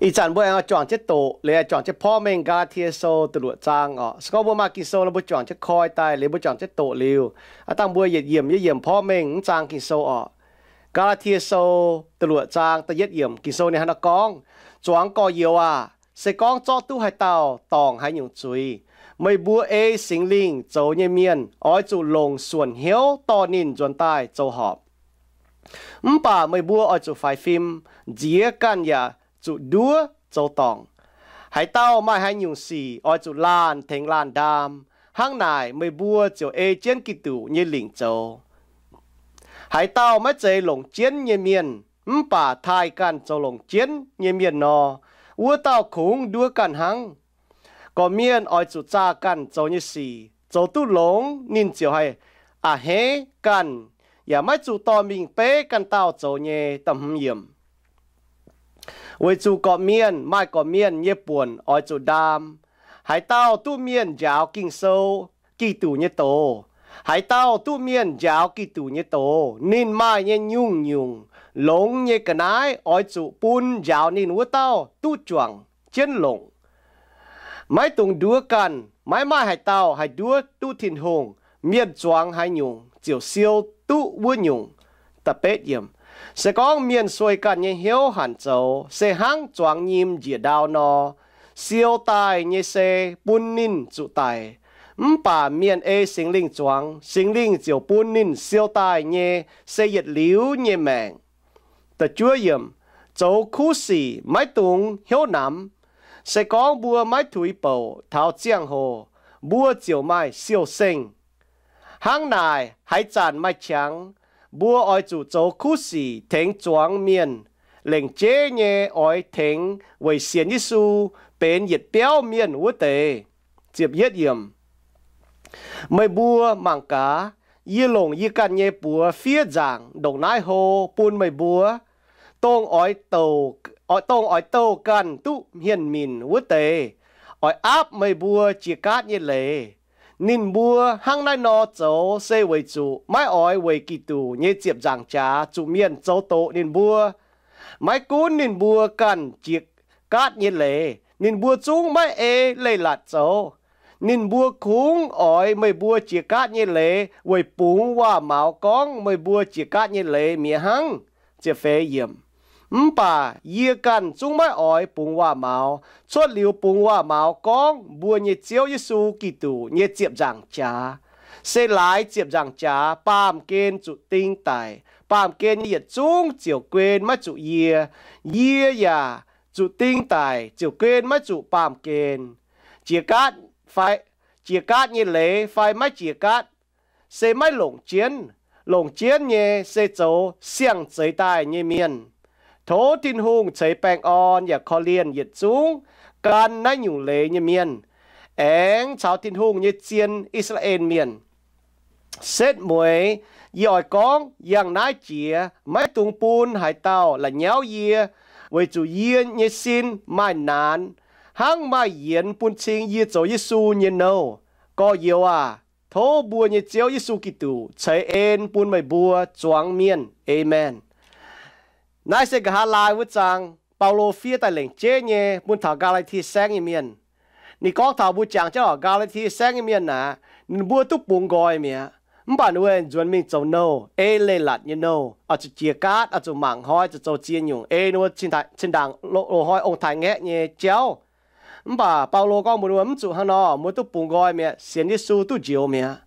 Ih zanc mbuo aengx juangc jienv doqc liuz, juangc jienv porv mengh Gaa^laa^tie Sou da'luoqc zaang oc. Se gorngv mbuo maaih Ging-Sou nor, mbuo juangc jienv koi daaih liuz, mbuo juangc jienv doqc liuz, aav dangh mbuo yietc yiemc yietc yiemc porv mengh mv zaang Ging-Sou oc. Gaa^laa^tie Sou da'luoqc zaang da'yietv yiemc Ging-Sou ninh hnangv naaiv gorngv, Zuangx gorx-youz aah! Se gorngv zorqv duqv haaix dauh dorngc haaix nyungc zuiz, meih mbuo ei Singx Lingh zoux nyei mienh oix zuqc longc suonc hnyouv dorh ninh nzuonx daaih zoux horpc. Mv baac meih mbuo oix zuqc faix fim, nziex ganh yaac zuqc nduov zoux dorngc. Haaix dauh maaih haaix nyungc sic oix zuqc laanh tengx laanh ndaam. Hnangv naaic meih mbuo ziouc ei jienv Giduc nyei lingc zoux. Haaix dauh maiv zeiz longc jienv nyei mienh, mv baac taaih ganh zoux longc jienv nyei mienh nor, wuov dauh kungx nduov ganh hnangv. Gorqv-mienh oix zuqc zaah ganh zoux nyei sic. Zoux duqv longx ninh ziouc haih a'hneiv ganh, yaac maiv zuqc dorh mingh beiv ganh dauh zoux nyei. Da'hmz yiemc. Weic zuqc gorqv-mienh maaih gorqv-mienh nyei buonc oix zuqc ndaam. Haaix dauh duqv mienh njaaux Ging-Sou, Giduc nyei doz, haaix dauh duqv mienh njaaux Giduc nyei doz, ninh maaih nyei nyungc-nyungc longx nyei ga'naaiv oix zuqc bun njaaux ninh wuov dauh duqv juangc jienv longc. Maiv dungx nduov ganh. Maiv maaih haaix dauh haih nduov duqv Tin-Hungh. Mienh zuangx haaix nyungc ziouc siou duqv wuov nyungc. Se gorngv mienh sueih ganh nyei hnyouv hanc zoux, se hnangv zuangx nyim njiec ndau nor. Siou daaih nyei se bun ninh zuqc daic. Mv baac mienh ei Singx Lingh zuangx, Singx Lingh ziouc bun ninh siou daaih nyei se yietc liuz nyei maengc. Zoux kuv sic maiv dungx hnyouv namx. Se gorngv mbuo maiv tuix bouc taux ziangh hoc, mbuo ziouc maaih siou-sengh. Hnangv naaic, haaix zanc maaih qangx, mbuo oix zuqc zoux kuv sic tengx zuangx mienh. Lengc jeiv nyei oix tengx weic sienx Yesu benx yietc biauv mienh wuov deix. Meih mbuo mangc gaax, yie longc yie ganh nyei buoz fiev nzaangc ndongc naaiv hlo bun meih mbuo, dongh oix douh ganh duqv hmien-minc wuov deix, oix aapv meih mbuo jiex gaatv nyei leiz. Ninh mbuo hnangv naaiv nor zoux se weic zuqc maiv oix weic Giduc nyei ziepc nzaangc jaax zuqc mienh zoux doqc ninh mbuo. Maiv gunv ninh mbuo ganh jiex gaatv nyei leiz, ninh mbuo zungv maiv ei leiz-latc zoux. Ninh mbuo kungx oix meih mbuo jiex gaatv nyei leiz weic bungx waac-maux gorngv meih mbuo jiex gaatv nyei leiz mi'aqv hnangv. Mv baac yie ganh zungv maiv oix bungx waac-maux. Cuotv liuz bungx waac-maux gorngv mbuo nyei Ziouv Yesu Giduc nyei ziepc nzaangc jaax, se laaix ziepc nzaangc jaax baamh gen zuqc ding daic, baamh gen nyei yietc zungv ziouc guen maiv zuqc yie. Yie yaac zuqc ding daic ziouc guen maiv zuqc baamh gen. Jiex gaatv, jiex gaatv nyei leiz fai maiv jiex gaatv, se maiv longc jienv. Longc jienv nyei se zoux siang-zeix daaih nyei mienh. Tov Tin-Hungh ceix baengh orn yaac korv-lienh yietc zungv gan naaiv nyungc leiz nyei mienh, aengx caux Tin-Hungh nyei zien I^saa^laa^en Mienh. Setv mueiz yie oix gorngv yangh naaiv jiex, maiv dungx bun haaix dauh la'nyauv yie, weic zuqc yie nyei sin maaih naanx hnangv maaih yienx bun cing yie zoux Yesu nyei nouh. Gorx-youz aac, tov mbuo nyei Ziouv Yesu Giduc ceix en bun meih mbuo zuangx mienh. Aamen. Naaiv se nqa'haav laai wuov zaang, Baulo fiev daaih lengc jeiv nyei bun taux Gaa^laa^tie Saengv nyei mienh. Ninh gorngv taux mbuo jangx jienv oc, Gaa^laa^tie Saengv nyei mienh aeqv, ninh mbuo duqv bungx nqoi mi'aqv. Mv baac ninh mbuo nzuonx mingh zoux nouh, ei leiz-latc nyei nouh, oix zuqc jiex gaatv, oix zuqc mangc hnoi, zuqc zoux ziex nyungc, ei ninh mbuo zinh ndaangc loz-, loz-, hnoi ong-taaix-ngaeqv nyei jauv. Mv baac Baulo gorngv mbuox ninh mbuo, mv zuqc hnangv nor, mbuo duqv bungx nqoi mi'aqv, sienx Yesu duqv njoux mi'aqv.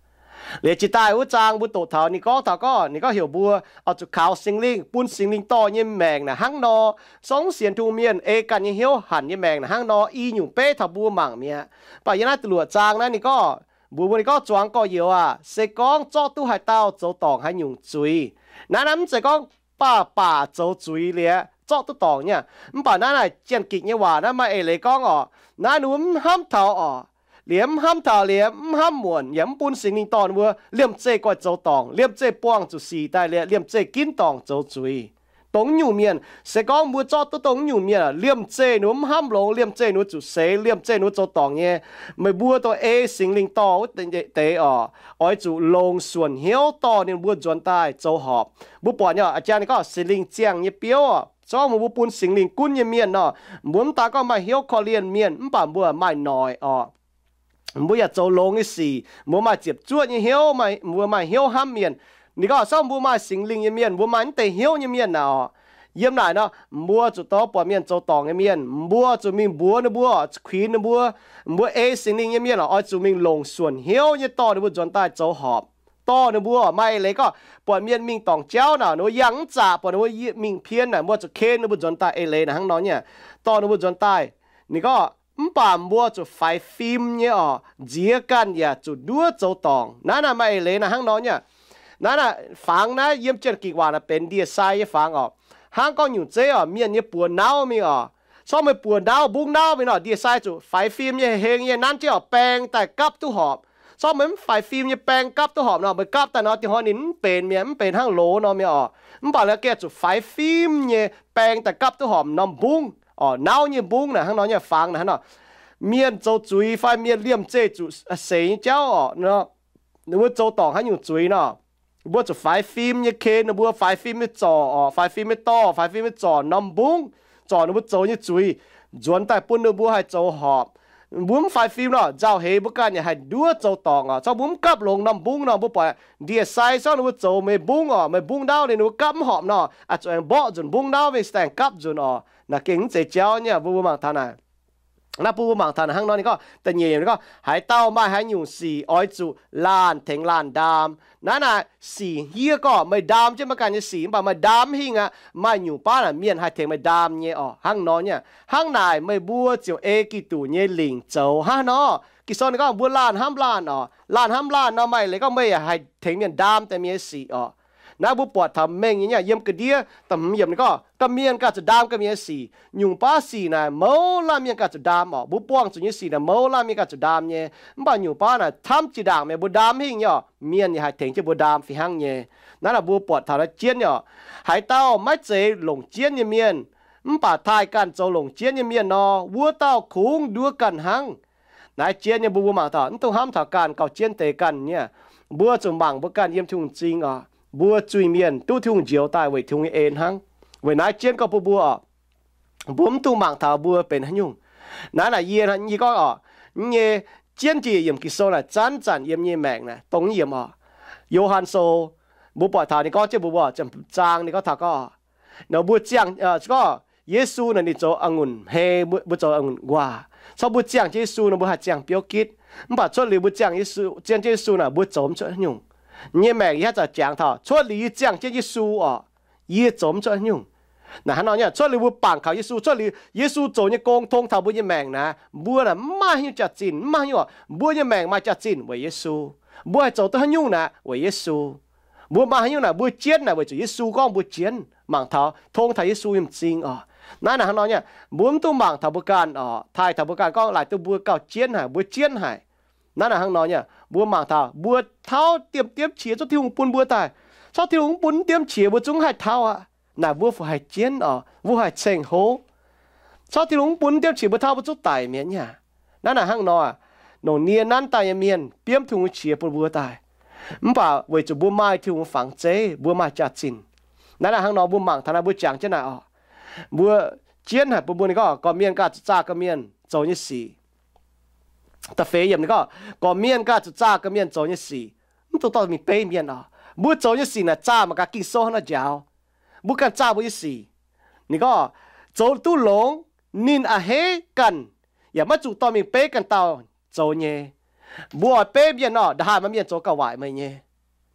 Liuz jiex daaih wuov zaang mbuo doqc taux ninh gorngv taux gorngv, ninh gorngv heuc mbuo oix zuqc kaux Singx Lingh, bun Singx Lingh dorh nyei maengc naaic hnangv nor. Sorng sienx Tin-Hungh mienh ei ganh nyei hnyouv hanc nyei maengc naaic hnangv nor, i nyungc beiv taux mbuo mangc mi'aqv. Mv baac yiem naaiv da'luoqc zaang naaiv ninh gorngv, mbuox mbuo ninh gorngv, zuangx gorx-youz aah, se gorngv zorqv duqv haaix dauh zoux dorngc haaix nyungc zuiz. Naaiv naaiv mv zeiz gorngv baac baac zoux zuiz liuz zorqv duqv dorngc nyei. Mv baac naaiv naaic Janx-Gikc nyei waac naaiv maaih eix leiz gorngv oc, naaiv ninh mbuo mv hnamv taux oc, liuz mv hnamv taux liuz mv hnamv muonc yaac mv bun Singx Lingh dorh ninh mbuo, liemh zeih goiv zoux dorngc, liemh zeih buangh zuqc sic daaih liuz liemh zeih ginv dorngc zoux zuiz. Dongh nyungc mienh, se gorngv mbuo zorqv duqv dongh nyungc mienh, liemh zeih ninh mbuo mv hnamv longx, liemh zeih ninh mbuo zuqc seix, liemh zeih ninh mbuo zoux dorngc nyei. Meih mbuo dongh ei Singx Lingh dorh wuov deix oc, oix zuqc longc suonc hnyouv dorh ninh mbuo nzuonx daaih zoux horpc. Mbuo buatc nyei oc, a'jang ninh gorngv Singx Lingh ziangh nyei biouv oc, Zorqv meih mbuo bun Singx Lingh gunv nyei mienh nor, mbuo mv daan gorngv maaih hnyouv korv-lienh mienh, mv baac mbuo maaih noic oc. Mbuo yaac zoux longx nyei sic, mbuo maaih ziepc zuoqv nyei hnyouv, mbuo maaih hnyouv hnamv mienh. Ninh gorngv, se gorngv mbuo maaih Singx Lingh nyei mienh, mbuo maaih naaiv deix hnyouv nyei mienh naaic oc, yiem naaic nor, mbuo zuqc dorh buatc mienh zoux dorngc nyei mienh, mbuo zuqc mingh mbuox ninh mbuo, kuinx ninh mbuo. Mbuo ei Singx Lingh nyei mienh oc, oix zuqc mingh longc suonc hnyouv nyei dorh ninh mbuo nzuonx daaih zoux horpc. Dorh ninh mbuo maaih eix leiz gorngv buatc mienh mingh dorngc jauv naaic, ninh mbuo yangh mv zaqc, buatc ninh mbuo mingh pien naaic, mbuo zuqc ken ninh mbuo nzuonx daaih. Eix leiz naaic hnangv nor nyei, dorh ninh mbuo nzuonx daaih. Ninh gorngv, mv baac mbuo zuqc faix fim nyei oc, nziex ganh yaac zuqc nduov zoux dorngc. Naaiv naaic maaih eix leiz naaic hnangv nor nyei. Naaiv naaic fangx naaiv yiem Janx-Ging waac naaic benx ndie-sai nyei fangx oc. Hnangv gorngv nyungc zeiv oc, mienh nyei buoz nauv mingh oc. Se gorngv meih buoz nauv, mbungv nauv mingh nor, ndie-sai zuqc faix fim nyei, hengx nyei nanv jienv oc, baeng daaih gapv duqv horpc. Se gorngv meih mv faix fim nyei baeng gapv duqv horpc nor, meih gapv daaih nor, dingc hnoi ninh mv benx mi'aqv, mv benx hnangv loz nor mi'aqv oc. Mv baac liuz gengh zuqc faix fim nyei baeng daaih gapv duqv horpc norm mbungv oc, nauv nyei mbungv naaic hnangv nor nyei fangx naaic hnangv nor. Mienh zoux zuiz fai mienh liemh zeih zuqc seix nyei jauv oc, ninh mbuo zoux dorngc haaix nyungc zuiz nor, mbuo zuqc faix fim nyei ken ninh mbuo, faix fim nyei zorc oc, faix fim nyei dorh, faix fim nyei zorc norm mbungv, zorc ninh mbuo zoux nyei zuiz, nzuonx daaih bun ninh mbuo haih zoux horpc. Mbuo mv faix fim nor, nzauh heix mbuo ganh yaac haih nduov zoux dorngc oc. Se gorngv mbuo mv gapv longx norm mbungv nor, mbuo buatc ndie-sai se gorngv ninh mbuo zoux meih mbungv oc, meih mbungv nauv ninh mbuo gapv mv horpc nor, a'zuqc aengx mborqv nzunc mbungv nauv mingh se daaih gapv nzunc oc. Naaic gengh mv zeiz jauv nyei. Mbuo mbuo mangc taux naaic, naaiv bun mbuo mangc taux naaic hnangv nor, ninh gorngv da'nyeic ninh gorngv, haaix dauh maaih haaix nyungc sic oix zuqc laanh tengx laanh ndaam. Naaiv naaic sic yie gorngv meih ndaam jienv meih ganh nyei sic, mv baac meih ndaam mv hingh aqv. Maaih nyungc baav naaic mienh haih tengx meih ndaam nyei oc. Hnangv nor nyei. Hnangv naaic meih mbuo ziouc ei Giduc nyei lingc zoux hnangv nor. Ging-Sou ninh gorngv mbuo laanh hnamv laanh oc. Laanh hnamv laanh nor maaih leiz gorngv meih yaac haih tengx mienh ndaam deix mienh nyei sic oc. Naaiv mbuo buatc taux mengh nyei, yiem ga'ndiev da'hmz yiemc ninh gorngv, ga'mienh ganh zuqc ndaam ga'mienh nyei sic. Nyungc baav sic naaic mouz laanh mienh ganh zuqc ndaam oc. Mbuo buangh zuqc nyei sic naaic mouz laanh mienh ganh zuqc ndaam nyei. Mv baac nyungc baav naaic camv jiex ndaangc mi'aqv, mbuo ndaam mv hingh nyei oc. Mienh yaac haih tengx jienv mbuo ndaam fih hnangv nyei. Naaiv naaic mbuo buatc taux naaiv jienv nyei oc. Haaix dauh maiv zeiz longc jienv nyei mienh, mv baac taaih ganh zoux longc jienv nyei mienh nor, wuov dauh kungx nduov ganh hnangv. Naaiv jienv nyei mbuo mbuo mangc taux, mv dungx hnamv taux ganh gauh jienv deix ganh nyei. Mbuo zuqc mangc mbuo ganh yiem Tin-Hungh m'zing oc. Mbuo zuiz-mienh duqv Tin-Hungh njoux daaih weic Tin-Hungh nyei en hnangv. Weic naaiv jienv gorngv bun mbuo oc, mbuo mv dungx mangc taux mbuo benx haaix nyungc. Naaiv naaic yie, yie gorngv oc, nyei jienv jiex yiemc Ging-Sou naaic zanc-zanc yiem nyei maengc naaic dongh yiemc oc. Yo^han Sou, mbuo buatc taux ninh gorngv jienv mbuo, mbuo ziepc zaang ninh gorngv taux gorngv, nor mbuo ziangh, gorngv Yesu naaic ninh zoux a'ngunc hei, mbuo zoux a'ngunc nquaah. Cong mbuo ziangh jienv Yesu nor mbuo haih ziangh biouv gitv. Mv baac cuotv liuz mbuo ziangh Yesu, zien jienv Yesu naaic mbuo zoux mv cuotv haaix nyungc. Nyei maengc yie haaix zanc jangx taux, cuotv liuz yie ziangh jienv Yesu oc, yie zoux mv cuotv haaix nyungc. Naaic hnangv nor nyei, cuotv liuz mbuo bangc kaux Yesu, cuotv liuz Yesu zoux nyei gong tong taux mbuo nyei maengc naaic, mbuo naaic mv maaih haaix nyungc jaax-zinh, mv maaih haaix nyungc oc. Mbuo nyei maengc maaih jaax-zinh weic Yesu. Mbuo haih zoux duqv haaix nyungc naaic weic Yesu. Mbuo maaih haaix nyungc naaic mbuo jienv naaic weic zuqc Yesu gorngv mbuo jienv. Mangc taux tong taux Yesu nyei m'zing oc. Naaiv naaic hnangv nor nyei, mbuo mv dungx mangc taux mbuo ganh oc, taaih taux mbuo ganh gorngv laaic duqv mbuo gauh jienv haic, mbuo jienv haic. Naaiv naaic hnangv nor nyei, mbuo mangc taux mbuo tauv diemv diemv qiex zungv Tin-Hungh bun mbuo daaih. Corc Tin-Hungh mv bun diemv qiex mbuo zungv haih tauv aqv. Naaic mbuo fih haih jienv oc, mbuo haih ceng-hlo. Corc Tin-Hungh mv bun diemv qiex mbuo tauv mbuo zungv daic mi'aqv nyei. Naaiv naaic hnangv nor, longc nie nanv daaih nyei mienh biomv Tin-Hungh nyei qiex bun mbuo daaih. Mv baac weic zuqc mbuo maaih Tin-Hungh nyei fangx zeiv, mbuo maaih jaax-zinh. Naaiv naaic hnangv nor mbuo mangc taux naaiv mbuo jangx jienv naaic oc, mbuo jienv haic bun mbuo ninh gorngv gorqv-mienh ganh zuqc zaah gorqv-mienh zoux nyei sic. Da'feix yiemc ninh gorngv, gorqv-mienh ganh zuqc zaah gorqv-mienh zoux nyei sic. Mv dungx dorh mingh beiv mienh oc. Mbuo zoux nyei sic naaic zaah mangc gaax Ging-Sou hnangv nor njaaux. Mbuo ganh zaah mbuo nyei sic. Ninh gorngv, zoux duqv longx, ninh a'hneiv ganh, yaac maiv zuqc dorh mingh beiv ganh dauh zoux nyei. Mbuo oix beiv mienh nor, nda'haaih maaih mienh zoux gauh waaic meih nyei.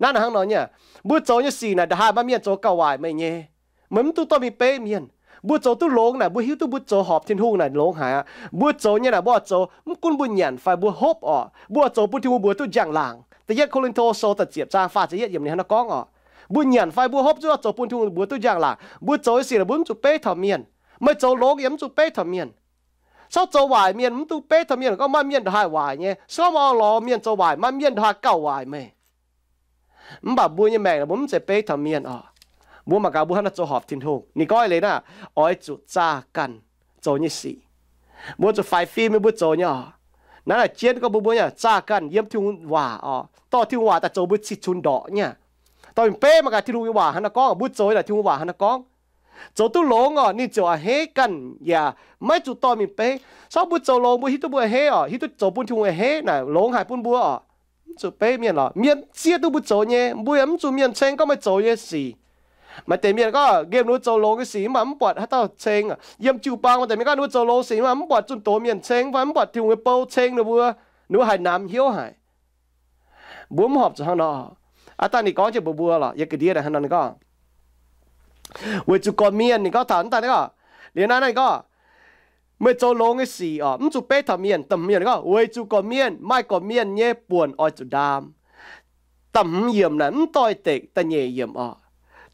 Naaiv naaic hnangv nor nyei, mbuo zoux nyei sic naaic nda'haaih maaih mienh zoux gauh waaic meih nyei. Meih mv dungx dorh mingh beiv mienh. Mbuo zoux duqv longx naaic, mbuo hiuv duqv mbuo zoux horpc Tin-Hungh naaic longx haic aqv. Mbuo zoux nyei naaic mbuo oix zoux, mv gunv mbuo nyanc fai mbuo hopv oc, mbuo oix zoux bun Tin-Hungh mbuox duqv njang-laangc. Da'yietv Ko^lin^to Sou da'ziepc zaang faah ziepc yietv yiemc ninh hnangv nor gorngv oc. Mbuo nyanc fai mbuo hopv zungv oix zoux bun Tin-Hungh mbuox duqv njang-laangc. Mbuo zoux nyei sic naaic mbuo mv zuqc beiv taux mienh. Meih zoux longx yaac mv zuqc beiv taux mienh. Corc zoux waaic mienh mv dungx beiv taux mienh, gorngv maaih mienh nda'haaih waaic nyei. Corc maaih orn-lorqc mienh zoux waaic, maaih mienh nda'haaih gauh waaic meih. Mv baac mbuo nyei maengc naaic mbuo mv zeiz beiv taux mienh oc. Mbuo mangc gaax mbuo hnangv naaic zoux horpc Tin-Hungh. Ninh gorngv eix leiz naaic, oix zuqc zaah ganh zoux nyei sic. Mbuo zuqc faix fim nyei mbuo zoux nyei oc. Naaiv naaic jienv gorngv mbuo, mbuo nyei zaah ganh yiem Tin-Hungh waac oc, dorh Tin-Hungh waac daaih zoux mbuo cih cunx ndorqc nyei. Dorh mingh beiv mangc gaax Tin-Hungh nyei waac hnangv naaiv gorngv, mbuo zoux naaic Tin-Hungh waac hnangv naaiv gorngv. Zoux duqv longx orqc, ninh ziouc a'hneiv ganh yaac maiv zuqc dorh mingh beiv. Sorng mbuo zoux longx, mbuo hiuv duqv mbuo a'hneiv orqc, hiuv duqv zoux bun Tin-Hungh a'hneiv naaic longx haic bun mbuo orqc, mv zuqc beiv mienh lorqc. Mienh zieqv duqv mbuo zoux nyei, mbuo yaac mv zuqc mienh ceng gorngv meih zoux nyei sic. Maaih deix mienh gorngv nqemh ninh mbuo zoux longx nyei sic mv baac mv buatc haaix dauh ceng. Yiem jiu-baang maaih deix mienh gorngv ninh mbuo zoux longx sic mv baac mv buatc zunh doz mienh ceng fai mv buatc Tin-Hungh nyei bou ceng ninh mbuo, ninh mbuo haiz namx hnyouv haic. Mbuo mv horpc zuqc hnangv nor. Aav dangh ninh gorngv jienv mbuox mbuo lorqc, yiem ga'ndiev naaic hnangv nor ninh gorngv, weic zuqc gorqv-mienh, ninh gorngv taux aav dangh ninh gorngv, liuz naaiv ninh gorngv, meih zoux longx nyei sic orqc, mv zuqc beiv taux mienh. Da'hmz yiemc ninh gorngv, weic zuqc gorqv-mienh maaih gorqv-mienh nyei buonc oix zuqc ndaam. Da'hmz yiemc naaic mv doix-dekc da'nyeic yiemc orqc.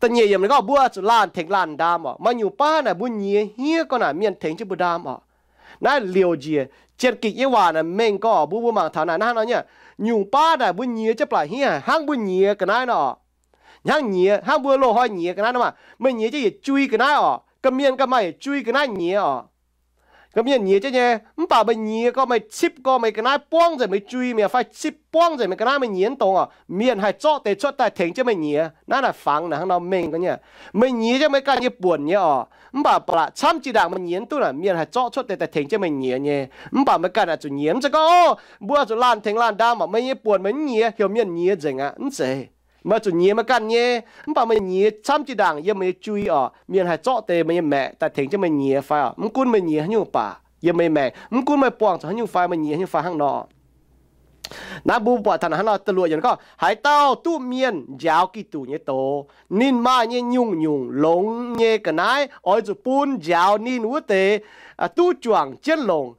Da'nyeic yiemc ninh gorngv mbuo zuqc laanh tengx laanh ndaam orqc. Maaih nyungc baav naaic mbuo nyiex hniev gorngv naaic mienh tengx jienv mbuo ndaam orqc. Naaiv liouc njiec Janx-Gikc nyei waac naaic mengh gorngv mbuo, mbuo mangc taux naaic hnangv nor nyei. Nyungc baav naaic mbuo nyiex jienv ba'laqc hniev hnangv mbuo nyiex ga'naaiv nor. Hnangv nyiex, hnangv mbuo loz-hnoi nyiex ga'naaiv nor maah, meih nyiex jienv yietc jui ga'naaiv orqc. Gorqv-mienh ganh maaih yietc jui ga'naaiv nyiex orqc. Gorqv-mienh nyiex jienv nyei, mv baac meih nyiex gorngv meih cipv gorngv meih ga'naaiv buangv nzengc meih jui mi'aqv fai cipv buangv nzenc meih ga'naaiv, meih nyiex mv dongz orqc, mienh haih zorqv deix cuotv daaih tengx jienv meih nyiex. Naaiv naaic fangx naaic hnangv nor mengh gorngv nyei. Meih nyiex jienv meih ganh nyei buonc nyei orqc, mv baac ba'laqc camv jiex ndaangc meih nyiex mv duqv naaic, mienh haih zorqv cuotv deix daaih tengx jienv meih nyiex nyei. Mv baac meih ganh aah, zuqc nyiex. Mv zeiz gorngv, o, mbuo zuqc laanh tengx laanh ndaam orqc, meih nyei buonc meih mv nyiex, heuc mienh nyiex nzengc aqv. Mv zeiz. Meih zuqc nyiex meih ganh nyei, mv baac meih nyiex camv jiex ndaangc yiem meih nyei jui orqc, mienh haih zorqv deix meih nyei maeqc daaih tengx jienv meih nyiex fai orqc. Mv gunv meih nyiex haaix nyungc baac yiem meih nyei maeqc, mv gunv meih buangh zuqc haaix nyungc fai, meih nyiex haaix nyungc fai hnangv nor. Naaiv mbuo buatc taux naaic hnangv nor, da'luoqc yiemc gorngv, haaix dauh duqv mienh njaaux Giduc nyei doz, ninh maaih nyei nyungc-nyungc longx nyei ga'naaiv oix zuqc bun njaaux ninh wuov deix duqv juangc jienv longc.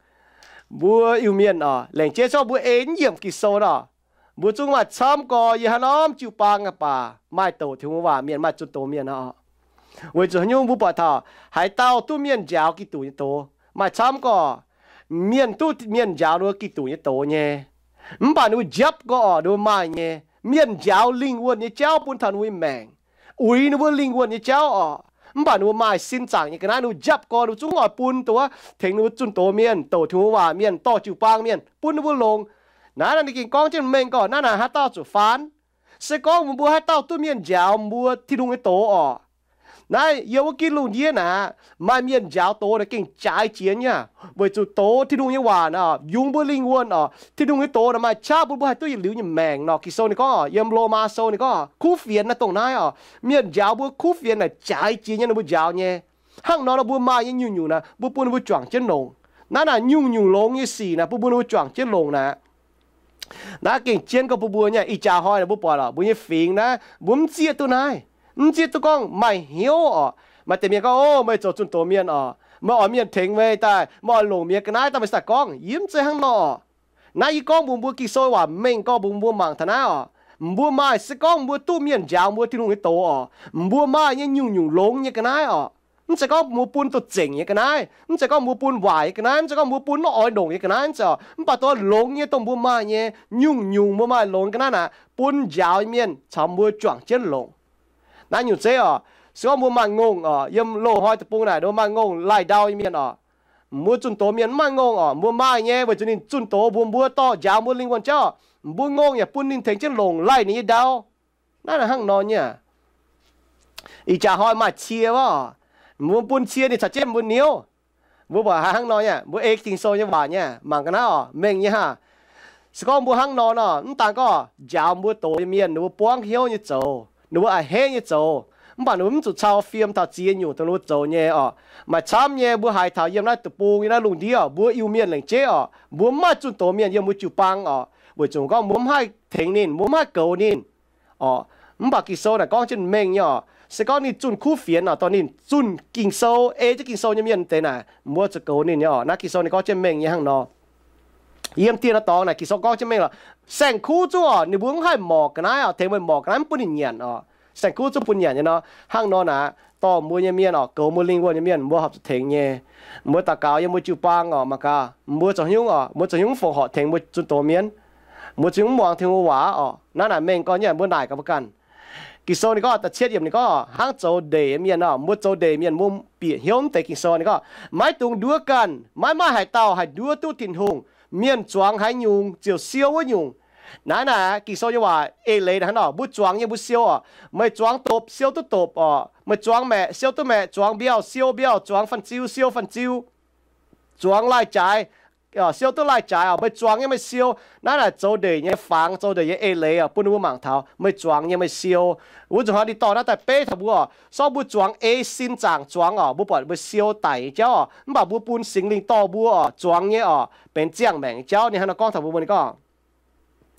Mbuo Iu-Mienh orqc, laengz jienv zorqv mbuo ei yiemc Ging-Sou nor, mbuo zungv maaih camv gorx yiem haaix norm jiu-baang aqv baac maaih douc Tin-Hungh waac mienh, maaih zunh doz mienh orqc. Weic zuqc haaix nyungc mbuo buatc taux haaix dauh duqv mienh njaaux Giduc nyei doz, maaih camv gorx mienh duqv mienh njaaux ninh mbuo Giduc nyei doz nyei. Mv baac ninh mbuo njapv gorx orqc, ninh mbuo maaih nyei. Mienh njaaux lingh wuonh nyei jauv bun taux ninh mbuo nyei maengc, uix ninh mbuo lingh wuonh nyei jauv orqc. Mv baac ninh mbuo maaih sin zaangc nyei ga'naaiv, ninh mbuo njapv gorx ninh mbuo zungv oix bun dongh wuov tengx ninh mbuo zunh doz mienh, douc Tin-Hungh waac mienh, dorh jiu-baang mienh bun ninh mbuo longx. Naaiv naaic ninh gengh gorngv jienv mengh gorngv naaiv naaic haaix dauh zuqc faanv. Se gorngv mbuo haaix dauh duqv mienh njaaux mbuo Tin-Hungh nyei doz orqc, naaiv yiem wuov gitv lungh ndiev naaic maaih mienh njaaux doz naaic gengh jaaix jiex nyei aqv, weic zuqc doz Tin-Hungh nyei waac naaic yungz mbuo lingh wuonh orqc. Tin-Hungh nyei doz naaic maaih qaqv bun mbuo haih duqv yietc liuz nyei maengc nor. Ging-Sou ninh gorngv orqc, yiem Lomaa Sou ninh gorngv kuv fienx naaiv dongh naaiv orqc, mienh njaaux mbuo kuv fienx naaic jaaix jiex nyei, ninh mbuo njaaux nyei. Hnangv nor nor mbuo maaih nyei nyungc-nyungc naaic mbuo bun mbuo juangc jienv longc. Naaiv naaic nyungc-nyungc longx nyei sic naaic bun mbuo juangc jienv longc naaic. Naaiv gengh jienv gorngv bun mbuo nyei. Ih jaax hnoi naaic mbuo buatc orqc, mbuo nyei fingx naaiv mbuo mv zieqv duqv naaiv, mv zieqv duqv gorngv maaih hnyouv orqc. Maaih deix mienh gorngv, o, meih zoux zunh doz mienh orqc, meih oix mienh tengx meih daaih, meih oix longc mienh ga'naaiv daaih, meih cingx daaih gorngv. Yie mv zeiz hnangv nor orqc. Naaiv yie gorngv mbuox mbuo Ging-Sou waac mengh gorngv mbuox mbuo mangc taux naaiv orqc, mbuo maaih, se gorngv mbuo duqv mienh njaaux mbuo Tin-Hungh nyei doz orqc, mbuo maaih nyei nyungc-nyungc longx nyei ga'naaiv orqc. Mv zeiz gorngv mbuo bun doh zengc nyei ga'naaiv, mv zeiz gorngv mbuo bun waaic nyei ga'naaiv, mv zeiz gorngv mbuo bun mv oix longc nyei ga'naaiv, mv zeiz orqc. Mv baac dongh longx nyei dongh mbuo maaih nyei, nyungc-nyungc mbuo maaih longx ga'naaiv naaic bun njaaux nyei mienh caux mbuo juangc jienv longc. Naaiv nyungc zeiv orqc, se gorngv mbuo maaih ngongh orqc, yiem loz-hnoi deic-bung naaic mbuo maaih ngongh laih ndau nyei mienh orqc, mbuo zunh doz mienh mv maaih ngongh orqc, mbuo maaih nyei weic zuqc ninh zunh doz mbuox mbuo, dorh njaaux mbuo lingh wuonh jauv, mbuo ngongh yaac bun ninh tengx jienv longc laih ninh nyei ndau. Naaiv naaic hnangv nor nyei aqv. Ih jaax hnoi maaih cie wuov, mbuo bun cie ninh caux jienv mbuo niouv. Mbuo buatc haiz hnangv nor nyei aqv. Mbuo ei Ging-Sou nyei waac nyei aqv, mangc ga'naaiv orqc, mengh nyei hnangv. Se gorngv mbuo hnangv nor nor, mv daan gorngv njaaux mbuo doz nyei mienh ninh mbuo buangv hnyouv nyei zoux, ninh mbuo a'hneiv nyei zoux, mv baac ninh mbuo mv zuqc cau fiem taux ziex nyungc dongh ninh mbuo zoux nyei orqc. Maaih camv nyei mbuo haiz taux yiem naaiv deic-bung, yiem naaiv lungh ndiev orqc, mbuo Iu-Mienh laengz jeiv orqc, mbuo mv maaih zunh doz mienh yiem mbuo jiu-baang orqc, weic zuqc gorngv mbuo mv haih tengx ninh, mbuo mv haih goux ninh orqc. Mv baac Ging-Sou naaic gorngv jienv mengh nyei orqc. Se gorngv ninh zunh kuv fienx orqc, dongh ninh zunh Ging-Sou, ei jienv Ging-Sou nyei mienh deix naaic, mbuo zuqc goux ninh nyei orqc. Naaiv Ging-Sou ninh gorngv jienv mengh nyei hnangv nor. Yiem dieh nor dorngx naaic Ging-Sou gorngv jienv mengh lorqc. Saeng-kuv zungv orqc, ninh mbuo mv haih morc ga'naaiv orqc, tengx meih morc ga'naaiv mv bun ninh nyanc orqc. Saeng-kuv zungv bun nyanc nyei nor. Hnangv nor naaic, dorh mbuo nyei mienh orqc, goux mbuo lingh wuonh nyei mienh, mbuo horpc zuqc tengx nyei. Mbuo daux gaux yiem mbuo jiu-baang orqc, mangc gaax mbuo zoux haaix nyungc orqc, mbuo zoux haaix nyungc mv fongc horc tengx mbuo zunh doz mienh. Mbuo zoux haaix nyungc mv muangx Tin-Hungh waac orqc. Naaiv naaic mengh gorngv nyei, mbuo naaic gaax mbuo ganh. Ging-Sou ninh gorngv da'cietv yiemc ninh gorngv hnangv zoux ndeic mienh orqc, mbuo zoux ndeic mienh mbuo bieqc hnyouv mv deix Ging-Sou ninh gorngv, maiv dungx nduov ganh, maiv maaih haaix dauh haih nduov duqv Tin-Hungh. Mienh zuangx haaix nyungc ziouc siou wuov nyungc. Naaiv naaic Ging-Sou nyei waac eix leiz hnangv nor, mbuo zuangx nyei mbuo siou oc. Meih zuangx dopc, siou duqv dopc oc. Meih zuangx maeqc, siou duqv maeqc. Zuangx mbiauh, siou mbiauh. Zuangx fan-ziu, siou fan-ziu. Zuangx lai-jaaix, siou duqv lai-jaaix oc. Meih zuangx nyei meih siou. Naaiv naaic zoux ndeic nyei fangx, zoux ndeic nyei eix leiz oc, bun mbuo mangc taux meih zuangx nyei meih siou. Wuov nzunc hnoi ninh dorh naaiv daaih beiv taux mbuo oc. Sorng mbuo zuangx ei sin zaangc zuangx oc, mbuo buatc mbuo siou daic nyei jauv oc, mv baac mbuo bun Singx Lingh dorh mbuo oc, zuangx nyei oc, benx ziangh maengc nyei jauv. Ninh hnangv nor gorngv taux mbuo, mbuo ninh gorngv,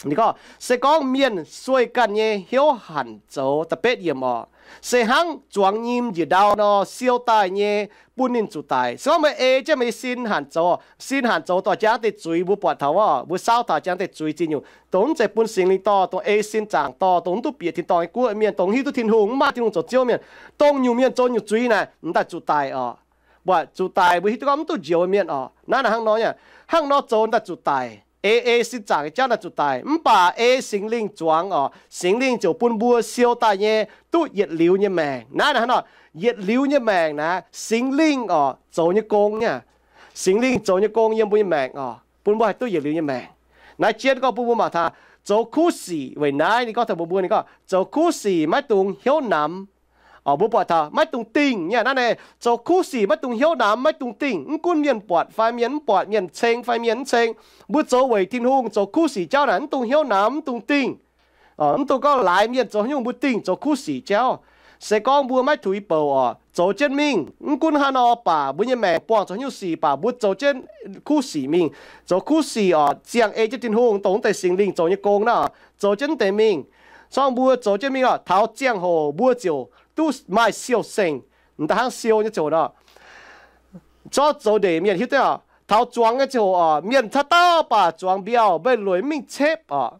ninh gorngv, se gorngv mienh sueih ganh nyei hnyouv hanc zoux, da'betv yiemc oc, se hnangv zuangx nyim njiec ndau nor, siou daaih nyei bun ninh zuqc daic. Se gorngv meih ei jienv meih sin hanc zoux, sin hanc zoux dorh jangx deix zuiz, mbuo buatc taux oc, mbuo saauv taux jangx deix zuiz ziex nyungc, dongh mv zeiz bun Singx Lingh dorh, dongh ei sin zaangc dorh, dongh mv duqv bieqc tin-dorngh nyei guoqv mienh, dongh hiuv duqv Tin-Hungh, mv maaih Tin-Hungh zoux Ziouv mienh, dongh nyungc mienh zoux nyungc zuiz naaic, m'daaih zuqc daic oc. Buatc zuqc daic, mbuo hiuv duqv gorngv mv duqv njoux mienh oc. Naaiv naaic hnangv nor, hnangv nor zoux m'daaih zuqc daic. Ei, ei sin zaangc nyei jauv m'daaih zuqc daic. Mv baac ei Singx Lingh zuangx oc, Singx Lingh ziouc bun mbuo siou daaih nyei duqv yietc liuz nyei maengc. Naaiv naaic hnangv nor, yietc liuz nyei maengc naaic, Singx Lingh oc zoux nyei gong nyei. Singx Lingh zoux nyei gong yiem mbuo nyei maengc oc, bun mbuo haih duqv yietc liuz nyei maengc. Naaiv jienv gorngv bun mbuo mangc taux zoux kuv sic weic naaiv, ninh gorngv taux mbuo, mbuo ninh gorngv zoux kuv sic maiv dungx hnyouv namx. Mbuo buatc taux maiv dungx dingh nyei naaiv naaic, zoux kuv sic maiv dungx hnyouv namx, maiv dungx dingh. Mv gunv mienh buatc fai mienh mv buatc, mienh ceng fai mienh mv ceng, mbuo zoux weic Tin-Hungh zoux kuv sic jauv naaic mv dungx hnyouv namx, mv dungx dingh. Mv dungx gorngv laaix mienh zoux haaix nyungc mbuo dingh zoux kuv sic jauv. Se gorngv mbuo maiv tuix bouc oc, zoux jienv mingh. Mv gunv haaix nor baac mbuo nyei maengc buangh zoux haaix nyungc sic baac mbuo zoux jienv kuv sic mingh. Zoux kuv sic oc, ziangh ei jienv Tin-Hungh, dongh deix Singx Lingh zoux nyei gong naaiv oc, zoux jienv deix mingh. Corng mbuo zoux jienv mingh oc, taux ziangh hoc mbuo ziouc duqv maaih siou-sengh. M'daaih hnangv siou nyei ziouc nor, zorqv zoux ndeic mienh hiuv duqv oc, taux zuangx nyei ziouc oc, mienh caqv dauh baac zuangx mbiauh, meih lueic mv mingh cepv oc.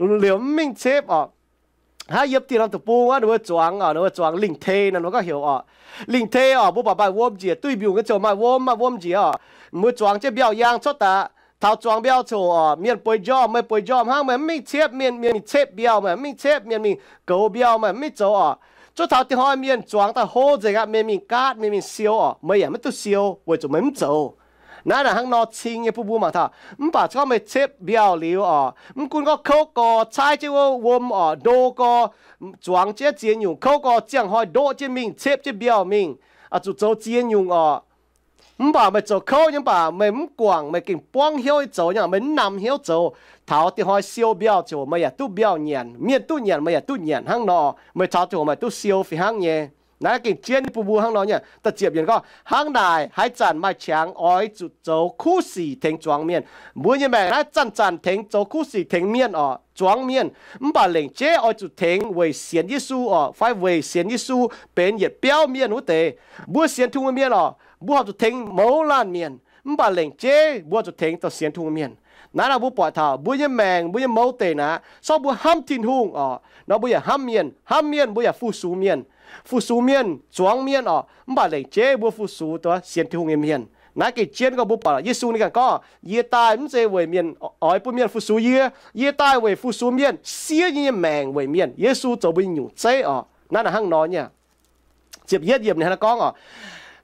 Liouc mv mingh cepv oc. Hnangv yiem dieh norm deic-bung wuov, ninh mbuo zuangx oc, ninh mbuo zuangx lingh tei nor, ninh mbuo gorngv heuc oc, lingh tei oc, mbuo baac maaih wuom njiec, duih mbiungc nyei ziouc maaih wuom, maaih wuom njiec oc. Mbuo zuangx jienv mbiauh yaang cuotv daaih, taux zuangx mbiauh ziouc oc, mienh bueix njormh, meih bueix njormh hnangv, meih mv mingh cepv mienh, mienh mingh cepv mbiauh, meih mv mingh cepv mienh, mingh goux mbiauh, meih mv mingh zoux oc. Zuov taux dingc hnoi mienh zuangx daaih hlo nzengc aqv, mienh mingh gaatv, mienh mingh siou oc, meih yaac maiv duqv siou weic zuqc meih mv zoux. Naaiv naaic hnangv nor cing nyei bun mbuo mangc taux, mv baac gorngv meih cepv mbiauh liuz oc, mv gunv gorngv kouv gorx caaiv jienv wuov wuom oc, ndo gorx, zuangx jienv ziex nyungc, kouv gorx ziangh hnoi ndoqv jienv mingh, cepv jienv mbiauh mingh, zuqc zoux ziex nyungc oc. Mv baac meih zoux kouv nyei, mv baac meih mv guangc, meih gengh buangv hnyouv zoux nyei, meih mv namx hnyouv zoux, taux dingc hnoi siou mbiauh ziouc meih yaac duqv mbiauh nyanc, mienh duqv nyanc meih yaac duqv nyanc hnangv nor, meih taux ziouc meih duqv siou fih hnangv nyei. Naaiv gengh jienv bun mbuo hnangv nor nyei. Da'ziepc yiemc gorngv, hnangv naaic haaix zanc maaih qangx oix zuqc zoux kuv sic tengx zuangx mienh. Mbuo nyei maengc naaiv zanc-zanc tengx zoux kuv sic tengx mienh oc, zuangx mienh. Mv baac lengc jeiv oix zuqc tengx weic sienx Yesu oc, fai weic sienx Yesu benx yietc biauv mienh wuov deix. Mbuo sienx Tin-Hungh mienh oc, mbuo horpc zuqc tengx mouz laanh mienh. Mv baac lengc jeiv mbuo zuqc tengx dongh sienx Tin-Hungh mienh. Naaiv nor mbuo buatc taux mbuo nyei maengc, mbuo nyei mouz deic naaic, corng mbuo hnamv Tin-Hungh oc, nor mbuo yaac hnamv mienh. Hnamv mienh mbuo yaac fu-sux mienh. Fu-sux mienh, zuangx mienh oc, mv baac lengc jeiv mbuo fu-sux dongh sienx Tin-Hungh nyei mienh. Naaiv gengh jienv gorngv mbuo buatc Yesu ninh ganh gorngv, yie daaih mv zeiz weic mienh, oix bun mienh fu-sux yie. Yie daaih weic fu-sux mienh, siev yie nyei maengc weic mienh. Yesu zoux mbuo nyei nyungc zeiv oc. Naaiv naaic hnangv nor nyei. Ziepc yietv yiemc ninh hnangv naaiv gorngv oc,